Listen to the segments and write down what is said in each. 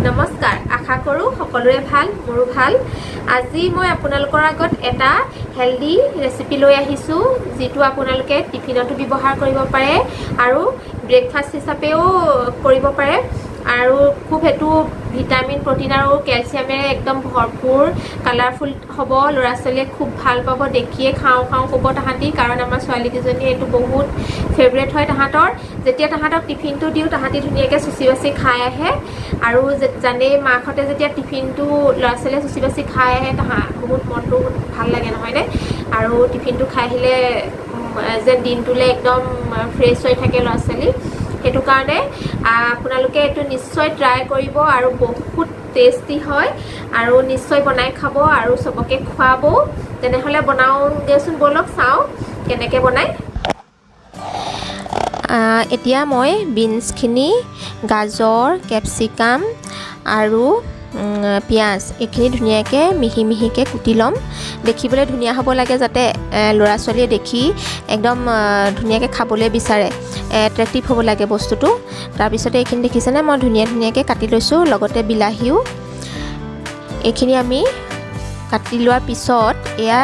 নমস্কাৰ, আশা কৰোঁ সকলোৰে ভাল, মোৰো ভাল। আজি মই আপোনালোকৰ আগত এটা হেল্ডি ৰেচিপি লৈ আহিছোঁ, যিটো আপোনালোকে টিফিনতো ব্যৱহাৰ কৰিব পাৰে আৰু ব্ৰেকফাষ্ট হিচাপেও কৰিব পাৰে। আৰু খুব সেইটো ভিটামিন, প্ৰ'টিন আৰু কেলছিয়ামেৰে একদম ভৰপূৰ, কালাৰফুল হ'ব। ল'ৰা ছোৱালীয়ে খুব ভাল পাব, দেখিয়ে খাওঁ খাওঁ ক'ব তাহাঁতি। কাৰণ আমাৰ ছোৱালীকেইজনীয়ে এইটো বহুত ফেভৰেট হয় তাহাঁতৰ। যেতিয়া তাহাঁতক টিফিনটো দিওঁ, তাহাঁতি ধুনীয়াকৈ চুচি বাচি খাই আহে। আৰু জানেই, মাকহঁতে যেতিয়া টিফিনটো ল'ৰা ছোৱালীয়ে চুচি বাচি খাই আহে, বহুত মনটো ভাল লাগে, নহয়নে? আৰু টিফিনটো খাই আহিলে যেন দিনটোলৈ একদম ফ্ৰেছ হৈ থাকে ল'ৰা ছোৱালী। সেইটো কাৰণে আপোনালোকে এইটো নিশ্চয় ট্ৰাই কৰিব আৰু বহুত টেষ্টি হয় আৰু নিশ্চয় বনাই খাব আৰু চবকে খুৱাবও। তেনেহ'লে বনাওঁগৈচোন ব'লক, চাওঁ কেনেকৈ বনায়। এতিয়া মই বিনছখিনি, গাজৰ, কেপচিকাম আৰু পিঁয়াজ এইখিনি ধুনীয়াকৈ মিহি মিহিকৈ কুটি ল'ম। দেখিবলৈ ধুনীয়া হ'ব লাগে, যাতে ল'ৰা ছোৱালীয়ে দেখি একদম ধুনীয়াকৈ খাবলৈ বিচাৰে। এট্ৰেক্টিভ হ'ব লাগে বস্তুটো। তাৰপিছতে এইখিনি দেখিছেনে, মই ধুনীয়া ধুনীয়াকৈ কাটি লৈছোঁ, লগতে বিলাহীও। এইখিনি আমি কাটি লোৱাৰ পিছত এয়া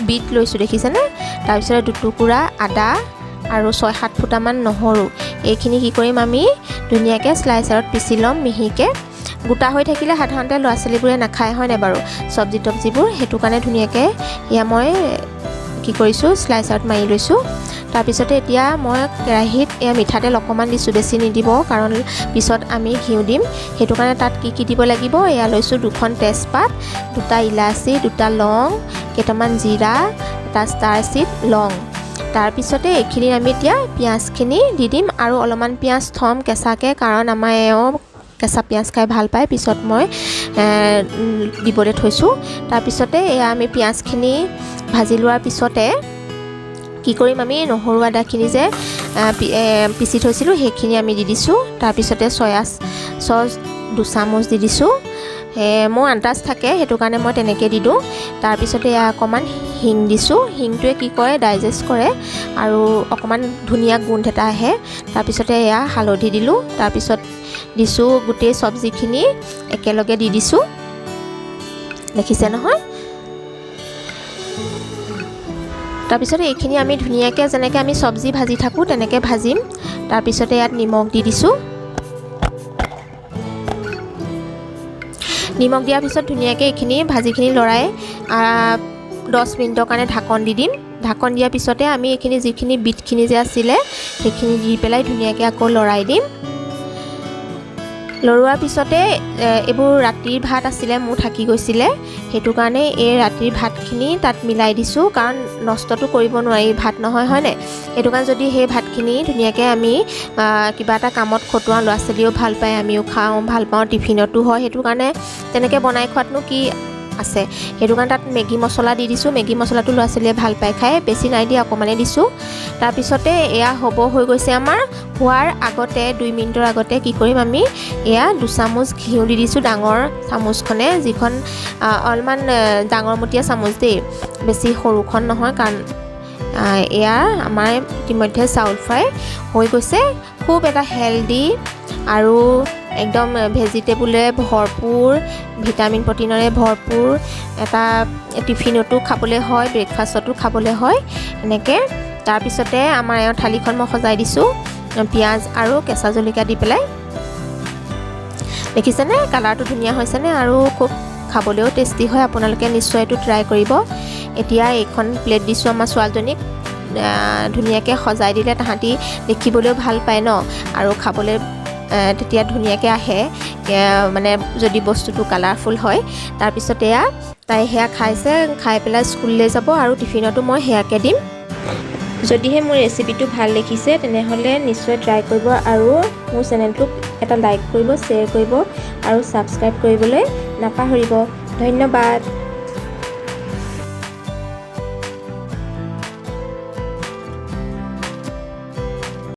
বিট লৈছোঁ, দেখিছেনে? তাৰপিছতে দুটুকুৰা আদা আৰু 6-7 ফুটামান নহৰু। এইখিনি কি কৰিম আমি, ধুনীয়াকৈ শ্লাইচাৰত পিচি ল'ম মিহিকৈ। গোটা হৈ থাকিলে সাধাৰণতে ল'ৰা ছোৱালীবোৰে নাখায়, হয়নে বাৰু, চব্জি তব্জিবোৰ? সেইটো কাৰণে ধুনীয়াকৈ এয়া মই কি কৰিছোঁ, শ্লাইচাৰত মাৰি লৈছোঁ। তাৰপিছতে এতিয়া মই কেৰাহীত এয়া মিঠাতেল অকণমান দিছোঁ, বেছি নিদিব, কাৰণ পিছত আমি ঘিউ দিম। সেইটো কাৰণে তাত কি কি দিব লাগিব, এয়া লৈছোঁ দুখন তেজপাত, দুটা ইলাচি, দুটা লং, কেইটামান জিৰা, এটা ষ্টাৰ চিড, লং। তাৰপিছতে এইখিনি আমি এতিয়া পিঁয়াজখিনি দি দিম আৰু অলপমান পিঁয়াজ থ'ম কেঁচাকৈ, কাৰণ আমাৰ এওঁ কেঁচা পিঁয়াজ খাই ভাল পায়। পিছত মই দিবলৈ থৈছোঁ। তাৰপিছতে এয়া আমি পিঁয়াজখিনি ভাজি লোৱাৰ পিছতে কি কৰিম আমি, নহৰু আদাখিনি যে পিচি থৈছিলোঁ, সেইখিনি আমি দি দিছোঁ। তাৰপিছতে চয়া চচ 2 চামুচ দি দিছোঁ। মোৰ আন্দাজ থাকে, সেইটো কাৰণে মই তেনেকৈ দি দিওঁ। তাৰপিছতে এয়া অকণমান হিং দিছোঁ। হিংটোৱে কি কৰে, ডাইজেষ্ট কৰে আৰু অকণমান ধুনীয়া গোন্ধ এটা আহে। তাৰপিছতে এয়া হালধি দিলোঁ। তাৰপিছত দিছোঁ গোটেই চব্জিখিনি একেলগে দি দিছোঁ, দেখিছে নহয়? তাৰপিছতে এইখিনি আমি ধুনীয়াকৈ যেনেকৈ আমি চব্জি ভাজি থাকোঁ, তেনেকৈ ভাজিম। তাৰপিছতে ইয়াত নিমখ দি দিছোঁ। নিমখ দিয়াৰ পিছত ধুনীয়াকৈ এইখিনি ভাজিখিনি লৰাই 10 মিনিটৰ কাৰণে ঢাকন দি দিম। ঢাকন দিয়াৰ পিছতে আমি এইখিনি যিখিনি বিটখিনি যে আছিলে, সেইখিনি দি পেলাই ধুনীয়াকৈ আকৌ লৰাই দিম। লৰোৱাৰ পিছতে এইবোৰ ৰাতিৰ ভাত আছিলে মোৰ, থাকি গৈছিলে, সেইটো কাৰণে এই ৰাতিৰ ভাতখিনি তাত মিলাই দিছোঁ। কাৰণ নষ্টটো কৰিব নোৱাৰি ভাত নহয়, হয়নে? সেইটো কাৰণে যদি সেই ভাতখিনি ধুনীয়াকৈ আমি কিবা এটা কামত খটুৱাওঁ, ল'ৰা ছোৱালীয়েও ভাল পায়, আমিও খাওঁ ভাল পাওঁ, টিফিনতো হয়। সেইটো কাৰণে তেনেকৈ বনাই খোৱাতনো কি আছে? সেইটো কাৰণে তাত মেগী মছলা দি দিছোঁ। মেগী মছলাটো ল'ৰা ছোৱালীয়ে ভাল পায় খাই। বেছি নাই দিয়া, অকণমানেই দিছোঁ। তাৰপিছতে এয়া হ'ব হৈ গৈছে আমাৰ। হোৱাৰ আগতে, 2 মিনিটৰ আগতে কি কৰিম আমি, এয়া 2 চামুচ ঘিউ দি দিছোঁ, ডাঙৰ চামুচখনে, যিখন অলপমান ডাঙৰমটীয়া চামুচ দেই, বেছি সৰুখন নহয়। কাৰণ এয়া আমাৰ ইতিমধ্যে চাউল ফ্ৰাই হৈ গৈছে। খুব এটা হেল্ডি আৰু একদম ভেজিটেবুলেৰে ভৰপূৰ, ভিটামিন প্ৰ'টিনেৰে ভৰপূৰ এটা টিফিনতো খাবলৈ হয়, ব্ৰেকফাষ্টতো খাবলৈ হয় এনেকৈ। তাৰপিছতে আমাৰ এওঁ থালিখন মই সজাই দিছোঁ পিঁয়াজ আৰু কেঁচা জলকীয়া দি পেলাই। দেখিছেনে, কালাৰটো ধুনীয়া হৈছেনে? আৰু খুব খাবলৈও টেষ্টি হয়। আপোনালোকে নিশ্চয় এইটো ট্ৰাই কৰিব। এতিয়া এইখন প্লেট দিছোঁ আমাৰ ছোৱালীজনীক। ধুনীয়াকৈ সজাই দিলে তাহাঁতি দেখিবলৈও ভাল পায় ন, আৰু খাবলৈ তেতিয়া ধুনীয়াকৈ আহে, মানে যদি বস্তুটো কালাৰফুল হয়। তাৰপিছত এয়া তাই সেয়া খাইছে, খাই পেলাই স্কুললৈ যাব আৰু টিফিনতো মই সেয়াকে দিম। যদিহে মোৰ ৰেচিপিটো ভাল দেখিছে, তেনেহ'লে নিশ্চয় ট্ৰাই কৰিব আৰু মোৰ চেনেলটোক এটা লাইক কৰিব, শ্বেয়াৰ কৰিব আৰু ছাবস্ক্ৰাইব কৰিবলৈ নাপাহৰিব। ধন্যবাদ।